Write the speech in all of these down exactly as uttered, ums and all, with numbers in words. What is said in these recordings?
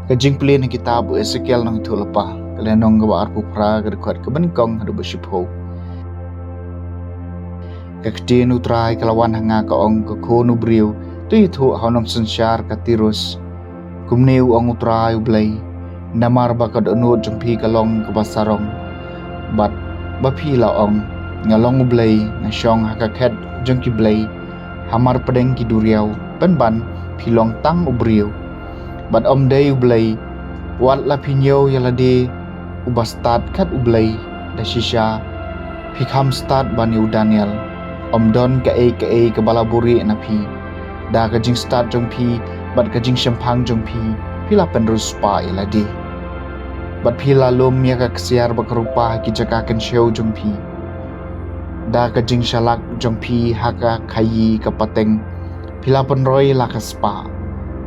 Ka jingpule na kitab u Esekiel nongïathuhlypa, ka lynnong kaba arphew phra, ka dkhot kaba nyngkong haduh ba shiphew. Ka ktien U Trai ka la wan ha nga, ka ong, ko khun u briew, to ïathuh ha u nongsynshar ka Tirus. Kumne u ong U Trai U Blei: Namar ba ka dohnud jong phi ka long kaba sarong, bad ba phi la ong, nga long U Blei, nga shong ha ka khet jong ki blei, hamar pdeng ki duriaw, pynban phi long tang u briew bad ym dei U Blei. Wat la phi ñiew ïa lade uba stad kat U Blei, da shisha phi kham stad ban ïa u Daniel. Ym don kaei kaei kaba la buhrieh na phi. Da ka jingstad jong phi bad ka jingshemphang jong phi, phi la pynriewspah ïa lade, bad phi la lum ïa ka ksiar bad ka rupa ha ki jaka kynshew jong phi. Da ka jingshalak jong phi ha ka khaïi ka pateng, phi la pynroi la ka spah,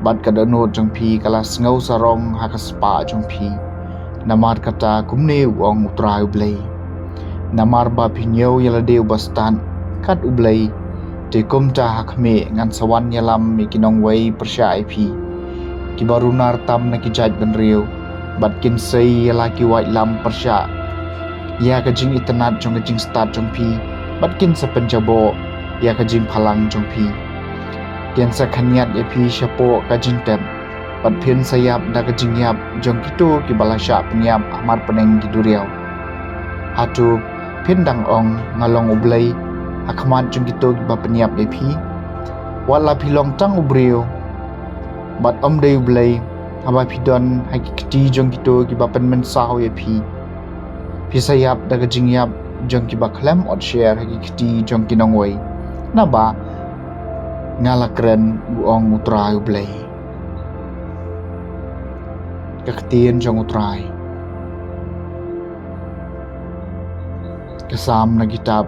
bad ka dohnud jong phi ka la sngew sarong ha ka spah jong phi. Namar kata, kumne u ong U Trai U Blei: Namar ba phi ñiew ïa lade uba stad kat U Blei, te kumta ha khmih ngan sa wan ïalam ïa ki nongwei pyrshah ïa phi, kiba runar tam na ki jaid bynriew, bad kin sei ïa la ki waitlam pyrshah ïa ka jingitynnad jong ka jingstad jong phi, bad kin sa pynjaboh ïa ka jingphalang jong phi. Kin sa khynñiat ïa phi shapoh ka jingtep, bad phin sa ïap da ka jingïap jong kito kiba la shah pynïap hamar pdeng ki duriaw. Hato phin dang ong, nga long U Blei, ha khmat jong kito kiba pynïap ïa phi? Wat la phi long tang u briew bad ym dei U Blei, haba phi don ha ki kti jong kito kiba pynmynsaw ïa phi, phi sa ïap da ka jingïap jong kiba khlem ot sher ha ki kti jong ki nongwei, naba nga la kren, u ong U Trai U Blei. Ka ktien jong U Trai. Ka Salm na kitab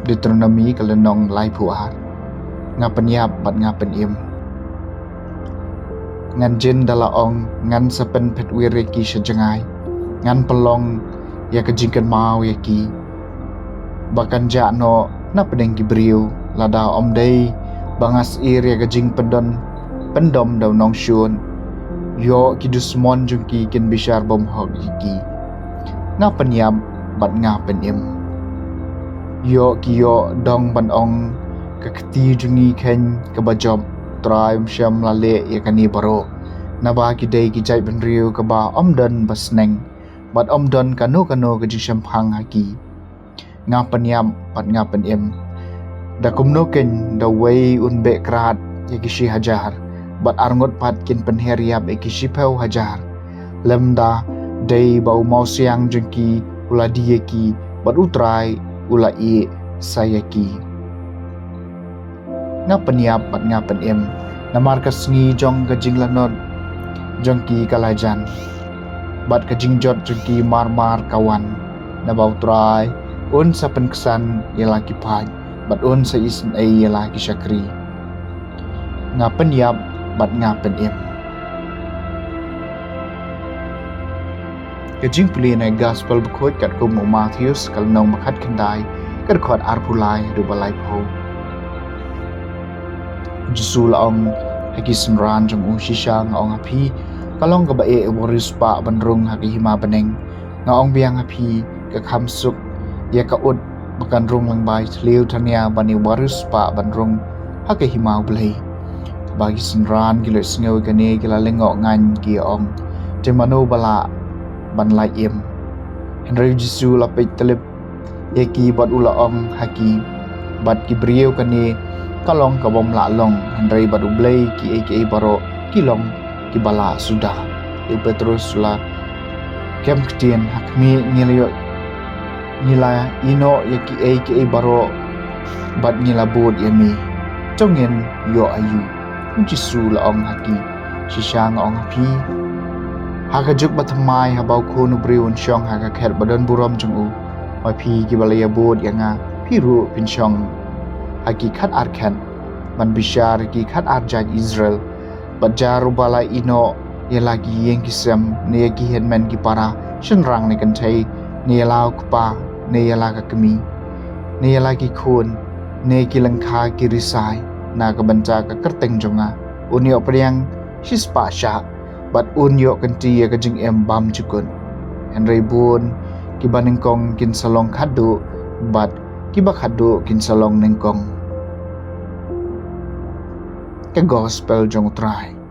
Deuteronomi, ka lynnong laiphew ar. Nga pynïap bad nga pynim. Ngan jin da la ong, ngan sa pynphet wir ïa ki sha jngai, ngan pynlong ïa ka jingkynmaw ïa ki ba kan jah noh na pdeng ki briew, lada ym dei ba nga syier ïa ka jingpyndon pyndom da u nongshun. Ïoh ki dusmon jong ki kin bishar bymhok ïa ki. Nga pynïap bad nga pynim. Ïoh ki ïoh dong ban ong, ka kti jong ngi kheiñ kaba jop. Trai um shym la leh ïa kane baroh, naba ki dei ki jaid bynriew kaba ym don ba sneng, bad ym don kano kano ka jingshemphang ha ki. Nga pynïap bad nga pynim. Da kumno keiñ da uwei un beh krad ïa ki shi hajar, bad arngut pat kin pynher ïap ïa ki shiphew hajar, lymda dei ba u mawsiang jong ki u la die ïa ki, bad U Trai u la ïeh sa ïa ki. Nga pynïap bad nga pynim, namar ka sngi jong ka jinglanot jong ki ka la jan, bad ka jingjot jong ki marmar ka wan. Naba U Trai un sa pynksan ïa la ki paid, bad un sa isynei ïa la ki shakri. Nga pynïap bad nga pynim. Ka jingpule na Gospel bakhuid katkum u Mathaios, ka lynnong ba khatkhyndai, ka dkhot arphew lai haduh ba laiphew. U Jisu la ong ha ki synran jong u, shisha nga ong ha phi, ka long kaba eh u bariewspah ban rung ha ka hima bneng. Nga ong biang ha phi, ka kham suk ïa ka ut ba kan rung lyngba i thliew thania ban ïa u bariewspah ban rung ha ka hima U Blei. Ba ki synran ki la sngew ïa kane, ki la lyngngoh ngaiñ, ki ong, te mano ba lah ban lait im? Hynrei U Jisu la peit tyllep ïa ki bad u la ong ha ki, bad ki briew, kane ka long ka bym lah long, hynrei bad U Blei kiei kiei baroh ki long kiba lah suda. Ïa u Petrus u la kem ktien, ha khmih ngi la ïoh, ngi la ïehnoh ïa kiei kiei baroh, bad ngi la bud ïa me. To ngin ïoh aïu? U Jisu la ong ha ki, shisha nga ong ha phi, ha ka juk bathymmai, haba u Khun u briew un shong ha ka khet badonburom jong u, ma phi kiba la ïabud ïa nga, phi ruh phin shong ha ki khat ar khet, ban bishar ïa ki khat ar jaid Israel. Bad jar uba la ïehnoh ïa la ki ïing ki sem, ne ïa ki hynmen ki para, shynrang ne kynthei, ne ïa la u kpa, ne ïa la ka kmie, ne ïa la ki khun, ne ki lyngkha ki risai, na ka bynta ka kyrteng jong nga, un ïoh pdiang shispah shah. bad un ïoh kynti ïa ka jingim bymjukut. Hynrei bun kiba nyngkong kin sa long khatduh, bad kiba khatduh kin sa long nyngkong. Ka Gospel jong U Trai.